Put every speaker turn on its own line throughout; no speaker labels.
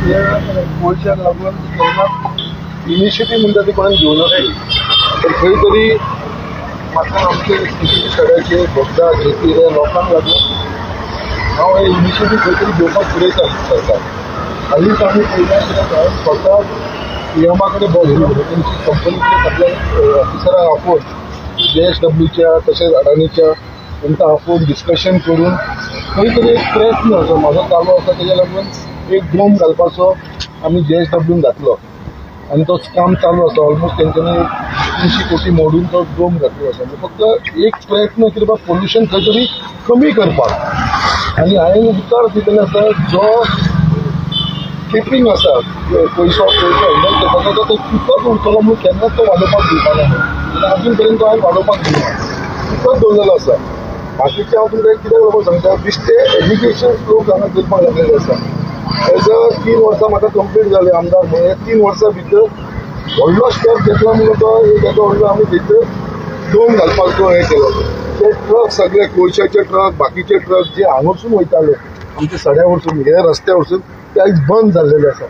हे कोळशाक लागून केन्ना इनिशिएटीव म्हणटा ती कोणाक घेवन आसली, पण खंय तरी म्हाका आमचे सिटी सड्याचे बोगदा जेपी हे लोकांक लागून हांव हे इनिशिएटीव खंय तरी घेवपाक फुडयता सरकार. हालींच आमी पळयला कित्याक हांवें स्वता पीएमा कडेन बसलो, तेंची कंपनीचे सगळ्या ऑफिसरांक आपोवन JSWच्या तशेंच अडानीच्या तांकां आपोवन डिस्कशन करून खंय तरी एक प्रयत्न जो म्हाजो चालू आसा तेज्या लागून एक डोम घालपाचो आमी JSWन घातलो आनी तो काम चालू आसा. ऑलमोस्ट तेंच्यांनी 300 कोटी मोडून तो डोम घातलो आसा. फक्त एक प्रयत्न कितें बाबा पोल्युशन खंय तरी कमी करपाक. आनी हांवें उतर दिलेलें आसा जो केपिंग आसा पयसो हँडल करपाचो तो तितलोच उरतलो म्हणून केन्नाच तो वाडोवपाक दिवपाना म्हणून अजून पर्यंत तो हांवें वाडोवपाक दिना, तितलोच दवरलेलो आसा. बाकीचें हांव तुमकां कित्याक लागून सांगता, बेश्टे एज्युकेशन लोक हांगा करपाक लागलेले आसा. एज अ 3 वर्सां म्हाका कंप्लीट जालें आमदार म्हणून, 3 वर्सां भितर व्हडलो स्टेप घेतलो म्हणून तो एक येदो व्हडलो आमी भितर डोम घालपाचो हें केलो. ते ट्रक सगळे कोळशाचे ट्रक बाकीचे ट्रक जे हांगासून वयताले आमच्या सड्या वरसून हे रस्त्या वरसून ते आयज बंद जाल्लेले आसा.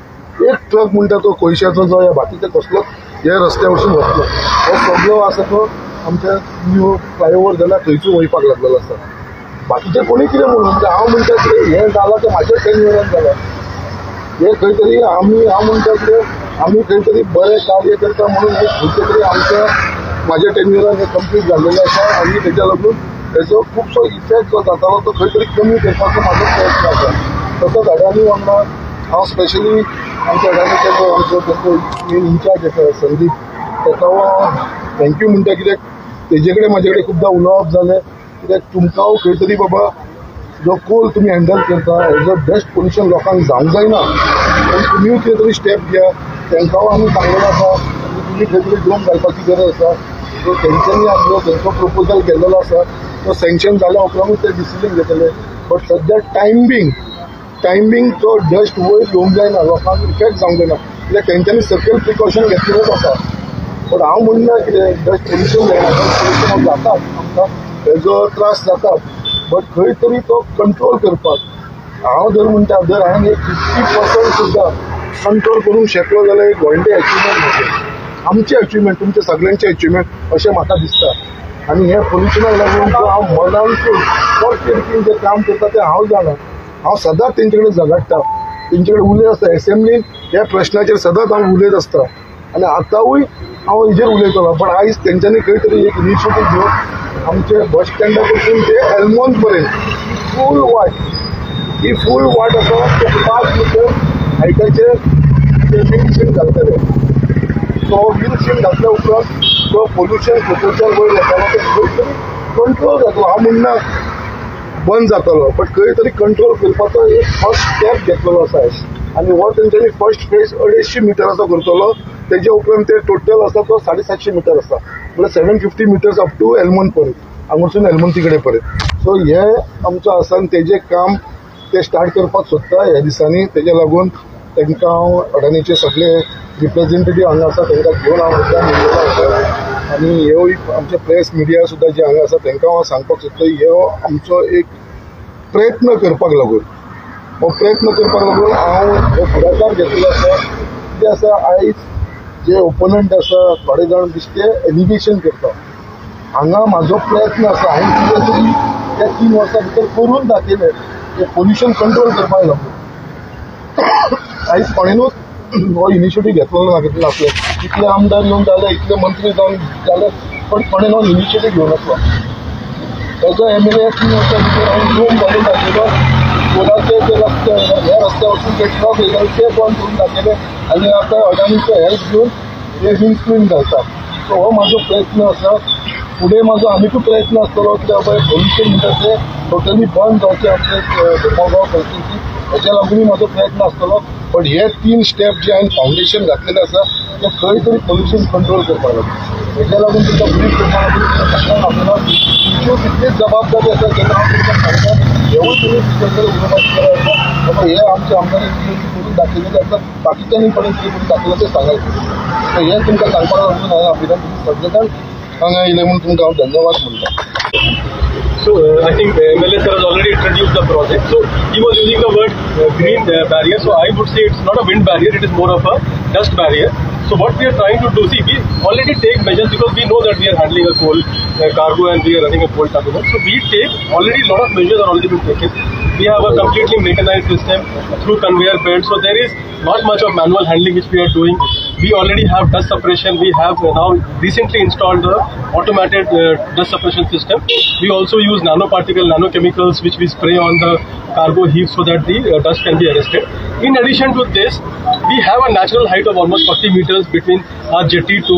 एक ट्रक म्हणटा तो कोळशाचो जो ह्या बाकीचे कसलोच हे रस्त्या वरसून वतलो, हो सगळो आसा तो आमच्या न्यू फ्लायओवर जाल्यार थंयसून वयपाक लागलेलो आसा. बाकीचे कोणी कितें म्हणून म्हणजे हांव म्हणटा कितें हें जालां तें म्हाज्या टेन्युरान जालां, हें खंय तरी आमी हांव म्हणटा कितें आमी खंय तरी बरें कार्य करता म्हणून हें खंयचे तरी आमच्या म्हाज्या टेन्युरान हें कंप्लीट जाल्लेलें आसा. आनी तेज्या लागून तेजो खुबसो इफेक्ट जो जातालो तो खंय तरी कमी करपाचो म्हाजो प्रयत्न आसा. तसोच अडानी वांगडा हांव स्पेशली आमच्या अडानीचे जो आमचो तांचो मेन इन्चार्ज आसा संदीप, ताका हांव thank you म्हणटा कित्याक तेजे कडेन म्हाजे कडेन खुबदां उलोवप जालें. कित्याक तुमकां खंय तरी बाबा जो कोल तुमी हँडल करता हेजो डस्ट पोल्युशन लोकांक जावंक जायना, पण तुमीय कितें तरी स्टेप घेया. तांकां आमी सांगलेलें आसा तुमी खंय तरी डोम घालपाची गरज आसा. सो तेंच्यांनी आमचो तेंचो प्रपोजल केल्लो आसा तो सँक्शन जाल्या उपरांतूच ते डिसिजन घेतले. बट सद्या टायमींग तो डस्ट वयर येवंक जायना, लोकांक इफेक्ट जावंक जायना, कित्याक तेंच्यांनी सकयल प्रिकॉशन घेतलेलेंच आसा. बट हांव म्हणना कितें डस्ट पोल्युशन जायना, डस्ट पोल्युशन जातात आमकां तेजो त्रास जातात, बट खंय तरी तो कंट्रोल करपाक हांव जर म्हणटा जर हांवें एक 50% सुद्दां कंट्रोल करूंक शकलो जाल्यार एक व्हडलें अचिवमेंट म्हजें, आमचें अचिवमेंट, तुमचें सगळ्यांचें अचिवमेंट अशें म्हाका दिसता. आनी हें पोल्युशनाक लागून जो हांव मनानसून पोटतिडकीन जें काम करता तें हांव जाणा. हांव सदांच तेंचे कडेन झगडटा, तेंचे कडेन उलयत आसता एसेंब्लीन ह्या प्रश्नाचेर सदांच हांव उलयत आसता आनी आतांवूय हांव हेजेर उलयतलो. पण आयज तेंच्यांनी खंय तरी एक इनिशिएटीव घेवन आमचे बस स्टँडा पासून ते एल्मोन पर्यंत फूल वाट, ही फूल वाट आसा ते 5 मिटर हायटाचेर ते व्हील घालतले. तो व्हील घातल्या उपरांत तो पोल्युशन कोकोच्या वयर येतालो तो खंय तरी कंट्रोल जातलो. हांव म्हणना बंद जातलो, बट खंय तरी कंट्रोल करपाचो एक फर्स्ट स्टेप घेतलेलो आसा. आनी हो तेंच्यांनी फर्स्ट फेज 250 मिटराचो करतलो, तेजे उपरांत ते टोटल आसा तो 750 मिटर आसा, म्हणल्यार 750 मिटर्स अप टू एल्मोन पर्यंत, हांगासून एल्मोन्ती कडेन पर्यंत. सो हे आमचो आसा आनी तेजें काम ते स्टार्ट करपाक सोदता ह्या दिसांनी. तेज्या लागून तांकां हांव अडानीचे सगळे रिप्रेझेंटेटीव हांगा आसा तांकां घेवन हांव मुद्दाम येयलेलो आसा. आनी ह्यो आमचे प्रेस मिडिया सुद्दां जे हांगा आसा तांकां हांव सांगपाक सोदता, ह्यो आमचो एक प्रयत्न करपाक लागून, हो प्रयत्न करपाक लागून हांव हो फुडाकार घेतलेलो आसा. कितें आसा आयज जे ओपोनंट आसा थोडे जाण बेश्टे एलिगेशन करता, हांगा म्हाजो प्रयत्न आसा हांवें कितें तरी त्या 3 वर्सां भितर करून दाखयलें तें पोल्युशन कंट्रोल करपाक लागून. आयज कोणेनूच हो इनिशिएटीव घेतलेलो नासलो, इतले आमदार येवन जाले, इतले मंत्री जावन जाले, पण कोणेन हो इनिशिएटीव घेवन आसलो. ताजो MLA 3 वर्सां भितर हांवें डोम घालून दाखयलो, कोलाचे जे रस्ते ह्या रस्त्या वचून ते ट्रक येयले ते बंद करून दाखयले आनी आतां अडानीचो हेल्प घेवन हे विंडस्क्रीन घालता. सो हो म्हाजो प्रयत्न आसा. फुडें म्हाजो आनिकूय प्रयत्न आसतलो कित्याक पळय पोल्युशन म्हणटा तें टोटली बंद जावचें आमचें मडगांव कॉन्स्टिट्युएन्सी, हेच्या लागूनय म्हाजो प्रयत्न आसतलो. बट हे 3 स्टेप जे हांवें फावंडेशन घातलेलें आसा तें खंय तरी पोल्युशन कंट्रोल करपाक लागून, हेच्या लागून तुमकां ब्रीफ करपाक लागून सगळ्यांक आपल्याला तुमच्यो तितलीच जबाबदारी आसा जेन्ना हांव तुमकां सांगता हेवूय तुमी तुमचे कडेन उलोवपाची गरज आसा. बाबा हे आमच्या आमदारांनी करून दाखयलेलें आसा, बाकीच्यांनी कडेन कितें करून दाखयलें तें सांगायचें. सो हें तुमकां सांगपाक लागून हांवें आपयला. तुमी सगळे जाण हांगा येयले म्हूण तुमकां हांव धन्यवाद म्हणटा.
So I think MLA sir has already introduced the project. So he was using the word green barrier. So I would say it's not a wind barrier, it is more of a dust barrier. So what we are trying to do, see, we already take measures because we know that we are handling a coal cargo and we are running a coal terminal. So we take already a lot of measures are already been taken. We have a completely mechanized system through conveyor belt. So there is not much of manual handling which we are doing. We already have dust suppression. We have now recently installed the automated dust suppression system. We also use nanoparticle, nanochemicals which we spray on the cargo heap so that the dust can be arrested. In addition to this, we have a natural height of almost 40 meters between our jetty to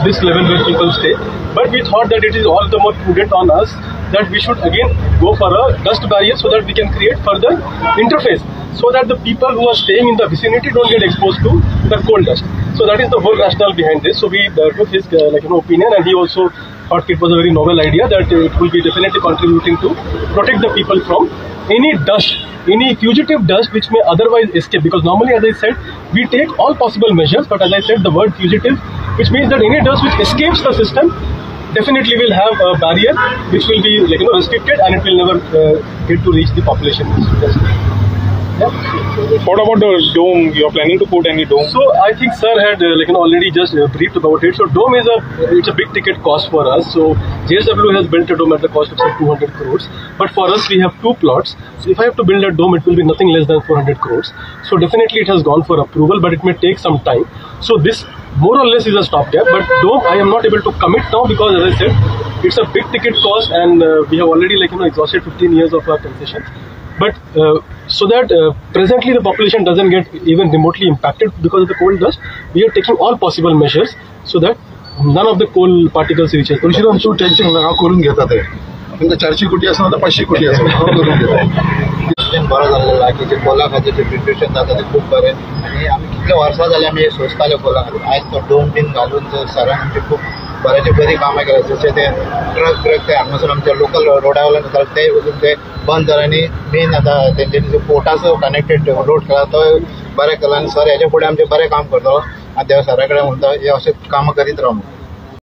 this level where people stay. But we thought that it is all the more prudent on us that we should again go for a dust barrier so that we can create further interface so that the people who are staying in the vicinity don't get exposed to the coal dust. So that is the whole rationale behind this. So we took his opinion, and he also thought it was a very novel idea that it will be definitely contributing to protect the people from any dust, any fugitive dust which may otherwise escape. Because normally, as I said, we take all possible measures, but as I said, the word fugitive, which means that any dust which escapes the system definitely will have a barrier which will be restricted, and it will never get to reach the population. Yeah.
What about the dome? You are planning to put any dome?
So I think sir had already just briefed about it. So dome is a big ticket cost for us. So JSW has built a dome at the cost of some 200 crores. But for us, we have two plots. So if I have to build a dome, it will be nothing less than 400 crores. So definitely it has gone for approval, but it may take some time. So this more or less is a stopgap. But dome, I am not able to commit now because, as I said, it's a big ticket cost, and we have already exhausted 15 years of our concession. But so that presently the population doesn't get even remotely impacted because of the coal dust, we are taking all possible measures so that none of the coal particles reaches.
Rishiram, तू tension नका करून घेता ते. तुमकां 400 कोटी आसना तर 500 कोटी आसना करून घेता.
बरो जाल्लेलो आहा की जे कोला खातीर जे प्रिपरेशन जाता ते खूब बरें, आनी आमी कितले वर्सां जाली आमी सोंसताले कोला खातीर. आयज तो डोम बीन घालून जर सरान आमचे खूब बऱ्याचे बरीं कामां केल्या, जशें ते ट्रक ब्रक ते हांगासर आमच्या लोकल रोडा वयल्यान वताले ते वचून ते बंद जाले, आनी मेन आतां तेंच्यांनी जो पोर्टाचो कनेक्टेड रोड केला तो बरें केला, आनी सर हेच्या फुडें आमचें बरें काम करतलो. आनी देव सरा कडेन म्हणटा हे अशें कामां करीत राव.